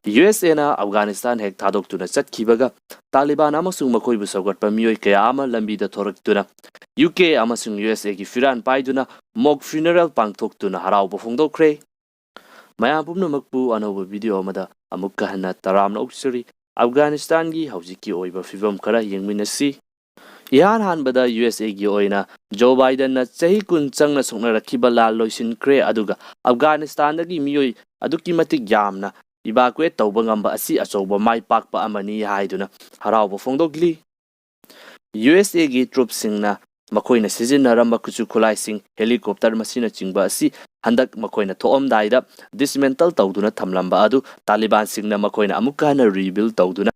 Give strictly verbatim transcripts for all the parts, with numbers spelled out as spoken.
U S ꯑꯦꯅ ꯑꯐꯒꯥꯅꯤꯁꯇꯥꯟ ꯍꯦꯛ ꯊꯥꯗꯣꯛꯇꯨꯅ ꯆꯠꯈꯤꯕꯒ ꯇꯥꯂꯤꯕꯥꯟ ꯑꯃꯁꯨꯡ ꯃꯈꯣꯏꯕꯨ ꯁꯧꯒꯠꯄ ꯃꯤꯑꯣꯏ ꯀꯌꯥ ꯑꯃ ꯂꯝꯕꯤꯗ ꯊꯣꯔꯛꯇꯨꯅ ꯌꯨ ꯀꯦ ꯑꯃꯁꯨꯡ ꯌꯨ ꯑꯦꯁ ꯑꯦꯒꯤ ꯐꯤꯔꯥꯟ ꯄꯥꯏꯗꯨꯅ ꯃꯣꯛ ꯐ꯭ꯌꯨꯅꯔꯦꯜ ꯄꯥꯡꯊꯣꯛꯇꯨꯅ ꯍꯔꯥꯎꯕ ꯐꯣꯡꯗꯣꯛꯈ꯭ꯔꯦ꯫ ꯃꯌꯥꯝ ꯄꯨꯝꯅꯃꯛꯄꯨ ꯑꯅꯧꯕ ꯚꯤꯗꯤꯑꯣ ꯑꯃꯗ ꯑꯃꯨꯛꯀ ꯍꯟꯅ ꯇꯔꯥꯝꯅ ꯑꯣꯛꯆꯔꯤ꯫ ꯑꯐꯒꯥꯅꯤꯁꯇꯥꯟꯒꯤ ꯍꯧꯖꯤꯛꯀꯤ ꯑꯣꯏꯕ ꯐꯤꯕꯝ ꯈꯔ ꯌꯦꯡꯃꯤꯟꯅꯁꯤ꯫ ꯏꯍꯥꯟ ꯍꯥꯟꯕꯗ ꯌꯨ ꯑꯦꯁ ꯑꯦꯒꯤ ꯑꯣꯏꯅ ꯖꯣ ꯕꯥꯏꯗꯟꯅ ꯆꯍꯤ ꯀꯨꯟ ꯆꯪꯅ ꯁꯣꯛꯅꯔꯛꯈꯤꯕ ꯂꯥꯟ ꯂꯣꯏꯁꯤꯟꯈ꯭ꯔꯦ, ꯑꯗꯨꯒ ꯑꯐꯒꯥꯅꯤꯁꯇꯥꯟꯗꯒꯤ ꯃꯤꯑꯣꯏ ꯑꯗꯨꯛꯀꯤ ꯃꯇꯤꯛ ꯌꯥꯝꯅ ꯏꯚꯥꯀꯨꯋꯦꯠ ꯇꯧꯕ ꯉꯝꯕ ꯑꯁꯤ ꯑꯆꯧꯕ ꯃꯥꯏ ꯄꯥꯛꯄ ꯑꯃꯅꯤ ꯍꯥꯏꯗꯨꯅ ꯍꯔꯥꯎꯕ ꯐꯣꯡꯗꯣꯛꯂꯤ꯫ ꯌꯨ ꯑꯦꯁ ꯑꯦꯒꯤ ꯇ꯭ꯔꯨꯞꯁꯤꯡꯅ ꯃꯈꯣꯏꯅ ꯁꯤꯖꯤꯟꯅꯔꯝꯕ ꯈꯨꯠꯁꯨ ꯈꯨꯠꯂꯥꯏꯁꯤꯡ, ꯍꯦꯂꯤꯀꯣꯞꯇꯔ ꯃꯁꯤꯅꯆꯤꯡꯕ ꯑꯁꯤ ꯍꯟꯗꯛ ꯃꯈꯣꯏꯅ ꯊꯣꯛꯑꯝꯗꯥꯏꯗ ꯗꯤꯁꯃꯦꯟꯇꯜ ꯇꯧꯗꯨꯅ ꯊꯝꯂꯝꯕ ꯑꯗꯨ ꯇꯥꯂꯤꯕꯥꯟꯁꯤꯡꯅ ꯃꯈꯣꯏꯅ ꯑꯃꯨꯛꯀ ꯍꯟꯅ ꯔꯤꯕꯤꯜ ꯇꯧꯗꯨꯅ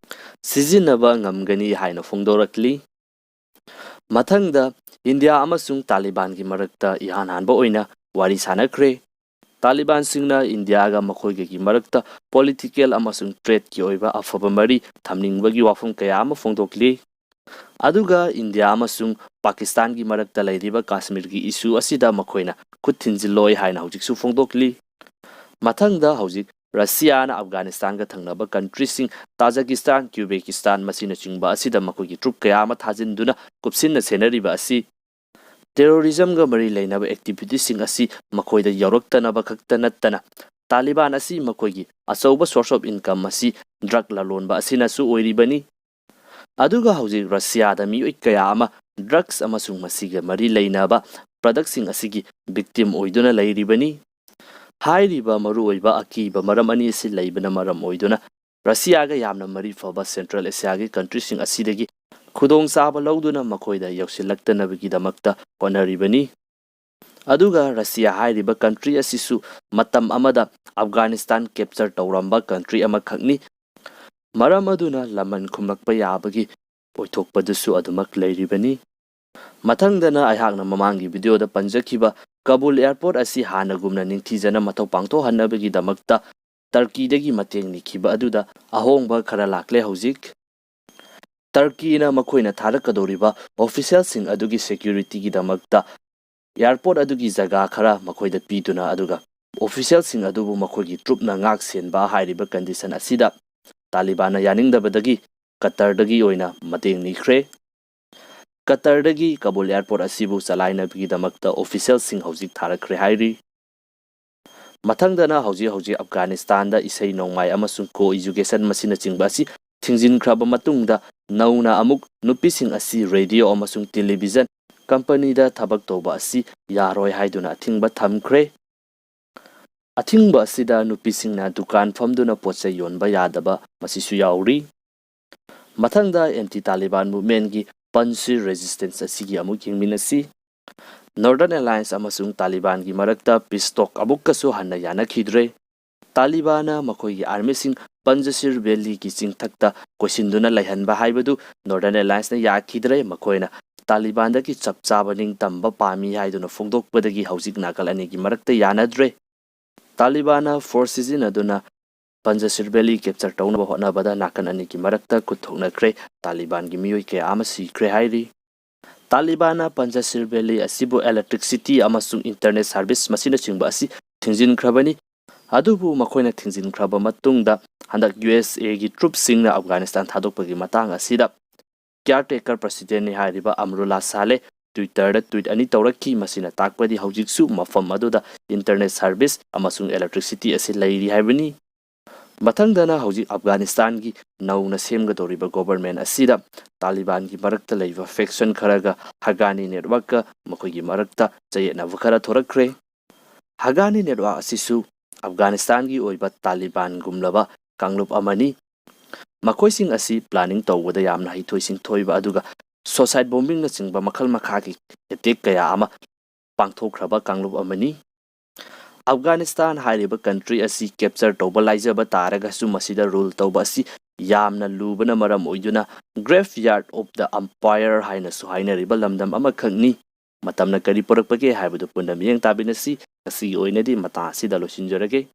ꯁꯤꯖꯤꯟꯅꯕ ꯉꯝꯒꯅꯤ ꯍꯥꯏꯅ ꯐꯣꯡꯗꯣꯔꯛꯂꯤ꯫ ꯃꯊꯪꯗ ꯏꯟꯗꯤꯌꯥ ꯑꯃꯁꯨꯡ ꯇꯥꯂꯤꯕꯥꯟꯒꯤ ꯃꯔꯛꯇ ꯏꯍꯥꯟ ꯍꯥꯟꯕ ꯑꯣꯏꯅ ꯋꯥꯔꯤ ꯁꯥꯟꯅꯈ꯭ꯔꯦ꯫ ꯇꯥꯂꯤꯕꯥꯟꯁꯤꯡꯅ ꯏꯟꯗꯤꯌꯥꯒ ꯃꯈꯣꯏꯒꯒꯤ ꯃꯔꯛꯇ ꯄꯣꯂꯤꯇꯤꯀꯦꯜ ꯑꯃꯁꯨꯡ ꯇ꯭ꯔꯦꯗꯀꯤ ꯑꯣꯏꯕ ꯑꯐꯕ ꯃꯔꯤ ꯊꯝꯅꯤꯡꯕꯒꯤ ꯋꯥꯐꯝ ꯀꯌꯥ ꯑꯃ ꯐꯣꯡꯗꯣꯛꯂꯤ꯫ ꯑꯗꯨꯒ ꯏꯟꯗꯤꯌꯥ ꯑꯃꯁꯨꯡ ꯄꯥꯀꯤꯁꯇꯥꯟꯒꯤ ꯃꯔꯛꯇ ꯂꯩꯔꯤꯕ ꯀꯥꯁꯃꯤꯔꯒꯤ ꯏꯁꯨ ꯑꯁꯤꯗ ꯃꯈꯣꯏꯅ ꯈꯨꯠ ꯊꯤꯟꯖꯤꯜꯂꯣꯏ ꯍꯥꯏꯅ ꯍꯧꯖꯤꯛꯁꯨ ꯐꯣꯡꯗꯣꯛꯂꯤ꯫ ꯃꯊꯪꯗ ꯍꯧꯖꯤꯛ ꯔꯁꯤꯌꯥꯅ ꯑꯐꯒꯥꯅꯤꯁꯇꯥꯟꯒ ꯊꯪꯅꯕ ꯀꯟꯇ꯭ꯔꯤꯁꯤꯡ ꯇꯥꯖꯥꯀꯤꯁꯇꯥꯟ, ꯀ꯭ꯌꯨꯕꯦꯀꯤꯁꯇꯥꯟ ꯃꯁꯤꯅꯆꯤꯡꯕ ꯑꯁꯤꯗ ꯃꯈꯣꯏꯒꯤ ꯇ꯭ꯔꯨꯞ ꯀꯌꯥ ꯑꯃ ꯊꯥꯖꯤꯟꯗꯨꯅ ꯀꯨꯞꯁꯤꯟꯅ ꯁꯦꯟꯅꯔꯤꯕ ꯑꯁꯤ ꯇꯦꯔꯣꯔꯤꯖꯝꯒ ꯃꯔꯤ ꯂꯩꯅꯕ ꯑꯦꯛꯇꯤꯚꯤꯇꯤꯁꯤꯡ ꯑꯁꯤ ꯃꯈꯣꯏꯗ ꯌꯧꯔꯛꯇꯅꯕ ꯈꯛꯇ ꯅꯠꯇꯅ ꯇꯥꯂꯤꯕꯥꯟ ꯑꯁꯤ ꯃꯈꯣꯏꯒꯤ ꯑꯆꯧꯕ source of income ꯑꯁꯤ ꯗ꯭ꯔꯒ ꯂꯂꯣꯟꯕ ꯑꯁꯤꯅꯁꯨ ꯑꯣꯏꯔꯤꯕꯅꯤ꯫ ꯑꯗꯨꯒ ꯍꯧꯖꯤꯛ ꯔꯁꯤꯌꯥꯗ ꯃꯤꯑꯣꯏ ꯀꯌꯥ ꯑꯃ ꯗ꯭ꯔꯒꯁ ꯑꯃꯁꯨꯡ ꯃꯁꯤꯒ ꯃꯔꯤ ꯂꯩꯅꯕ ꯄ꯭ꯔꯗꯛꯁꯤꯡ ꯑꯁꯤꯒꯤ ꯚꯤꯛꯇꯤꯝ ꯑꯣꯏꯗꯨꯅ ꯂꯩꯔꯤꯕꯅꯤ꯫ ꯍꯥꯏꯔꯤꯕ ꯃꯔꯨꯑꯣꯏꯕ ꯑꯀꯤꯕ ꯃꯔꯝ ꯑꯅꯤ ꯑꯁꯤ ꯂꯩꯕꯅ ꯃꯔꯝ ꯑꯣꯏꯗꯨꯅ ꯔꯁꯤꯌꯥꯒ ꯌꯥꯝꯅ ꯃꯔꯤ ꯐꯕ ꯁꯦꯟꯇ꯭ꯔꯦꯜ ꯑꯦꯁꯤꯌꯥꯒꯤ ꯀꯟꯇ꯭ꯔꯤꯁꯤꯡ ꯑꯁꯤꯗꯒꯤ ꯈꯨꯗꯣꯡꯆꯥꯕ ꯂꯧꯗꯨꯅ ꯃꯈꯣꯏꯗ ꯌꯧꯁꯤꯜꯂꯛꯇꯅꯕꯒꯤꯗꯃꯛꯇ ꯍꯣꯠꯅꯔꯤꯕꯅꯤ꯫ ꯑꯗꯨꯒ ꯔꯁꯤꯌꯥ ꯍꯥꯏꯔꯤꯕ ꯀꯟꯇ꯭ꯔꯤ ꯑꯁꯤꯁꯨ ꯃꯇꯝ ꯑꯃꯗ ꯑꯐꯒꯥꯅꯤꯁꯇꯥꯟ ꯀꯦꯞꯆꯔ ꯇꯧꯔꯝꯕ ꯀꯟꯇ꯭ꯔꯤ ꯑꯃꯈꯛꯅꯤ꯫ ꯃꯔꯝ ꯑꯗꯨꯅ ꯂꯃꯟ ꯈꯨꯝꯂꯛꯄ ꯌꯥꯕꯒꯤ ꯑꯣꯏꯊꯣꯛꯄꯗꯨꯁꯨ ꯑꯗꯨꯃꯛ ꯂꯩꯔꯤꯕꯅꯤ꯫ ꯃꯊꯪꯗꯅ ꯑꯩꯍꯥꯛꯅ ꯃꯃꯥꯡꯒꯤ ꯚꯤꯗꯤꯑꯣꯗ ꯄꯟꯖꯈꯤꯕ ꯀꯕꯨꯜ ꯑꯦꯌꯔꯄꯣꯔꯠ ꯑꯁꯤ ꯍꯥꯟꯅꯒꯨꯝꯅ ꯅꯤꯡꯊꯤꯖꯅ ꯃꯊꯧ ꯄꯥꯡꯊꯣꯛꯍꯟꯅꯕꯒꯤꯗꯃꯛꯇ ꯇꯔꯀꯤꯗꯒꯤ ꯃꯇꯦꯡ ꯅꯤꯈꯤꯕ ꯑꯗꯨꯗ ꯑꯍꯣꯡꯕ ꯈꯔ ꯂꯥꯛꯂꯦ ꯍꯧꯖꯤꯛ꯫ ꯇꯔꯀꯤꯅ ꯃꯈꯣꯏꯅ ꯊꯥꯔꯛꯀꯗꯧꯔꯤꯕ ꯑꯣꯐꯤꯁꯤꯌꯦꯜꯁꯤꯡ ꯑꯗꯨꯒꯤ ꯁꯦꯀ꯭ꯌꯨꯔꯤꯇꯤꯒꯤꯗꯃꯛꯇ ꯑꯦꯌꯔꯄꯣꯔꯠ ꯑꯗꯨꯒꯤ ꯖꯒꯥ ꯈꯔ ꯃꯈꯣꯏꯗ ꯄꯤꯗꯨꯅ ꯑꯗꯨꯒ ꯑꯣꯐꯤꯁꯤꯌꯦꯜꯁꯤꯡ ꯑꯗꯨꯕꯨ ꯃꯈꯣꯏꯒꯤ ꯇ꯭ꯔꯨꯞꯅ ꯉꯥꯛ ꯁꯦꯟꯕ ꯍꯥꯏꯔꯤꯕ ꯀꯟꯗꯤꯁꯟ ꯑꯁꯤꯗ ꯇꯥꯂꯤꯕꯥꯟꯅ ꯌꯥꯅꯤꯡꯗꯕꯗꯒꯤ ꯀꯇꯔꯗꯒꯤ ꯑꯣꯏꯅ ꯃꯇꯦꯡ ꯅꯤꯈ꯭ꯔꯦ꯫ ꯀꯇꯔꯗꯒꯤ ꯀꯕꯨꯜ ꯑꯦꯌꯔꯄꯣꯔꯠ ꯑꯁꯤꯕꯨ ꯆꯂꯥꯏꯅꯕꯒꯤꯗꯃꯛꯇ ꯑꯣꯐꯤꯁꯤꯌꯦꯜꯁꯤꯡ ꯍꯧꯖꯤꯛ ꯊꯥꯔꯛꯈ꯭ꯔꯦ ꯍꯥꯏꯔꯤ꯫ ꯃꯊꯪꯗꯅ ꯍꯧꯖꯤꯛ ꯍꯧꯖꯤꯛ ꯑꯐꯒꯥꯅꯤꯁꯇꯥꯟꯗ ꯏꯁꯩ ꯅꯣꯡꯃꯥꯏ ꯑꯃꯁꯨꯡ ꯀꯣ ꯏꯖꯨꯀꯦꯁꯟ ꯃꯁꯤꯅꯆꯤꯡꯕ ꯑꯁꯤ ꯊꯤꯡꯖꯤꯟꯈ꯭ꯔꯕ ꯃꯇꯨꯡꯗ ꯅꯧꯅ ꯑꯃꯨꯛ ꯅꯨꯄꯤꯁꯤꯡ ꯑꯁꯤ ꯔꯦꯗꯤꯑꯣ ꯑꯃꯁꯨꯡ ꯇꯦꯂꯤꯚꯤꯖꯟ ꯀꯝꯄꯅꯤꯗ ꯊꯕꯛ ꯇꯧꯕ ꯑꯁꯤ ꯌꯥꯔꯣꯏ ꯍꯥꯏꯗꯨꯅ ꯑꯊꯤꯡꯕ ꯊꯝꯈ꯭ꯔꯦ꯫ ꯑꯊꯤꯡꯕ ꯑꯁꯤꯗ ꯅꯨꯄꯤꯁꯤꯡꯅ ꯗꯨꯀꯥꯟ ꯐꯝꯗꯨꯅ ꯄꯣꯠ ꯆꯩ ꯌꯣꯟꯕ ꯌꯥꯗꯕ ꯃꯁꯤꯁꯨ ꯌꯥꯎꯔꯤ꯫ ꯃꯊꯪꯗ ꯑꯦꯟꯇꯤ ꯇꯥꯂꯤꯕꯥꯟ ꯃꯨꯚꯃꯦꯟꯒꯤ ꯄꯟꯁꯤꯔ ꯔꯦꯖꯤꯁꯇꯦꯟꯁ ꯑꯁꯤꯒꯤ ꯑꯃꯨꯛ ꯌꯦꯡꯃꯤꯟꯅꯁꯤ꯫ ꯅꯣꯔꯗꯔꯟ ꯑꯦꯂꯥꯌꯟꯁ ꯑꯃꯁꯨꯡ ꯇꯥꯂꯤꯕꯥꯟꯒꯤ ꯃꯔꯛꯇ ꯄꯤꯁ ꯇꯣꯛ ꯑꯃꯨꯛꯀꯁꯨ ꯍꯟꯅ ꯌꯥꯅꯈꯤꯗ꯭ꯔꯦ꯫ ꯇꯥꯂꯤꯕꯥꯟꯅ ꯃꯈꯣꯏꯒꯤ ꯑꯥꯔꯃꯤꯁꯤꯡ ꯄꯟꯖꯁꯤꯔ ꯚꯦꯂꯤꯒꯤ ꯆꯤꯡꯊꯛꯇ ꯀꯣꯏꯁꯤꯟꯗꯨꯅ ꯂꯩꯍꯟꯕ ꯍꯥꯏꯕꯗꯨ ꯅꯣꯔꯗꯔꯟ ꯑꯦꯂꯥꯌꯟꯁꯅ ꯌꯥꯈꯤꯗ꯭ꯔꯦ꯫ ꯃꯈꯣꯏꯅ ꯇꯥꯂꯤꯕꯥꯟꯗꯒꯤ ꯆꯞ ꯆꯥꯕ ꯅꯤꯡꯇꯝꯕ ꯄꯥꯝꯃꯤ ꯍꯥꯏꯗꯨꯅ ꯐꯣꯡꯗꯣꯛꯄꯗꯒꯤ ꯍꯧꯖꯤꯛ ꯅꯥꯀꯜ ꯑꯅꯤꯒꯤ ꯃꯔꯛꯇ ꯌꯥꯅꯗ꯭ꯔꯦ꯫ ꯇꯥꯂꯤꯕꯥꯟꯅ ꯐꯣꯔꯁ ꯁꯤꯖꯤꯟꯅꯗꯨꯅ ꯄꯟꯖꯁꯤꯔ ꯚꯦꯂꯤ ꯀꯦꯞꯆꯔ ꯇꯧꯅꯕ ꯍꯣꯠꯅꯕꯗ ꯅꯥꯀꯜ ꯑꯅꯤꯒꯤ ꯃꯔꯛꯇ ꯈꯨꯠ ꯊꯣꯛꯅꯈ꯭ꯔꯦ꯫ ꯇꯥꯂꯤꯕꯥꯟꯒꯤ ꯃꯤꯑꯣꯏ ꯀꯌꯥ ꯑꯃ ꯁꯤꯈ꯭ꯔꯦ ꯍꯥꯏꯔꯤ꯫ ꯇꯥꯂꯤꯕꯥꯟꯅ ꯄꯟꯖꯁꯤꯔ ꯚꯦꯂꯤ ꯑꯁꯤꯕꯨ electricity ꯑꯃꯁꯨꯡ internet service ꯃꯁꯤꯅꯆꯤꯡꯕ ꯑꯁꯤ ꯊꯤꯡꯖꯤꯟꯈ꯭ꯔꯕꯅꯤ꯫ ꯑꯗꯨꯕꯨ ꯃꯈꯣꯏꯅ ꯊꯤꯡꯖꯤꯟꯈ꯭ꯔꯕ ꯃꯇꯨꯡꯗ ꯍꯟꯗꯛ ꯌꯨ ꯑꯦꯁ ꯑꯦꯒꯤ ꯇ꯭ꯔꯨꯞꯁꯤꯡꯅ ꯑꯐꯒꯥꯅꯤꯁꯇꯥꯟ ꯊꯥꯗꯣꯛꯄꯒꯤ ꯃꯇꯥꯡ ꯑꯁꯤꯗ ꯀꯤꯌꯥꯔꯇꯦꯀꯔ ꯄ꯭ꯔꯁꯤꯗꯦꯟꯠꯅꯤ ꯍꯥꯏꯔꯤꯕ ꯑꯃꯔꯨꯜꯂꯥ ꯁꯥꯂꯦ ꯇ꯭ꯋꯤꯇꯔꯗ ꯇ꯭ꯋꯤꯠ ꯑꯅꯤ ꯇꯧꯔꯛꯈꯤ꯫ ꯃꯁꯤꯅ ꯇꯥꯛꯄꯗꯤ ꯍꯧꯖꯤꯛꯁꯨ ꯃꯐꯝ ꯑꯗꯨꯗ internet service ꯑꯃꯁꯨꯡ electricity ꯑꯁꯤ ꯂꯩꯔꯤ ꯍꯥꯏꯕꯅꯤ꯫ ꯃꯊꯪꯗꯅ ꯍꯧꯖꯤꯛ ꯑꯐꯒꯥꯅꯤꯁꯇꯥꯟꯒꯤ ꯅꯧꯅ ꯁꯦꯝꯒꯗꯧꯔꯤꯕ ꯒꯣꯚꯔꯟꯃꯦꯟꯠ ꯑꯁꯤꯗ ꯇꯥꯂꯤꯕꯥꯟꯒꯤ ꯃꯔꯛꯇ ꯂꯩꯕ ꯐꯦꯛꯁꯟ ꯈꯔꯒ ꯍꯒꯥꯅꯤ ꯅꯦꯠꯋꯥꯔꯛꯀ ꯃꯈꯣꯏꯒꯤ ꯃꯔꯛꯇ ꯆꯌꯦꯠꯅꯕ ꯈꯔ ꯊꯣꯔꯛꯈ꯭ꯔꯦ꯫ ꯍꯒꯥꯅꯤ ꯅꯦꯠꯋꯥꯔꯛ ꯑꯁꯤꯁꯨ ꯑꯐꯒꯥꯅꯤꯁꯇꯥꯟꯒꯤ ꯑꯣꯏꯕ ꯇꯥꯂꯤꯕꯥꯟꯒꯨꯝꯂꯕ ꯀꯥꯡꯂꯨꯞ ꯑꯃꯅꯤ꯫ ꯃꯈꯣꯏꯁꯤꯡ ꯑꯁꯤ ꯄ꯭ꯂꯥꯅꯤꯡ ꯇꯧꯕꯗ ꯌꯥꯝꯅ ꯍꯩꯊꯣꯏ ꯁꯤꯡꯊꯣꯏꯕ ꯑꯗꯨꯒ suicide bombingꯅꯆꯤꯡꯕ ꯃꯈꯜ ꯃꯈꯥꯒꯤ ꯑꯦꯇꯦꯛ ꯀꯌꯥ ꯑꯃ ꯄꯥꯡꯊꯣꯛꯈ꯭ꯔꯕ ꯀꯥꯡꯂꯨꯞ ꯑꯃꯅꯤ꯫ ꯑꯐꯒꯥꯅꯤꯁꯇꯥꯟ ꯍꯥꯏꯔꯤꯕ ꯀꯟꯇ꯭ꯔꯤ ꯑꯁꯤ ꯀꯦꯞꯆꯔ ꯇꯧꯕ ꯂꯥꯏꯖꯕ ꯇꯥꯔꯒꯁꯨ ꯃꯁꯤꯗ ꯔꯨꯜ ꯇꯧꯕ ꯑꯁꯤ ꯌꯥꯝꯅ ꯂꯨꯕꯅ ꯃꯔꯝ ꯑꯣꯏꯗꯨꯅ graveyard of the empire ꯍꯥꯏꯅꯁꯨ ꯍꯥꯏꯅꯔꯤꯕ ꯂꯝꯗꯝ ꯑꯃꯈꯛꯅꯤ꯫ ꯃꯇꯝꯅ ꯀꯔꯤ ꯄꯨꯔꯛꯄꯒꯦ ꯍꯥꯏꯕꯗꯨ ꯄꯨꯟꯅ ꯃꯤꯠꯌꯦꯡ ꯇꯥꯃꯤꯟꯅꯁꯤ꯫ ꯉꯁꯤꯒꯤ ꯑꯣꯏꯅꯗꯤ ꯃꯇꯥꯡ ꯑꯁꯤꯗ ꯂꯣꯏꯁꯤꯟꯖꯔꯒꯦ꯫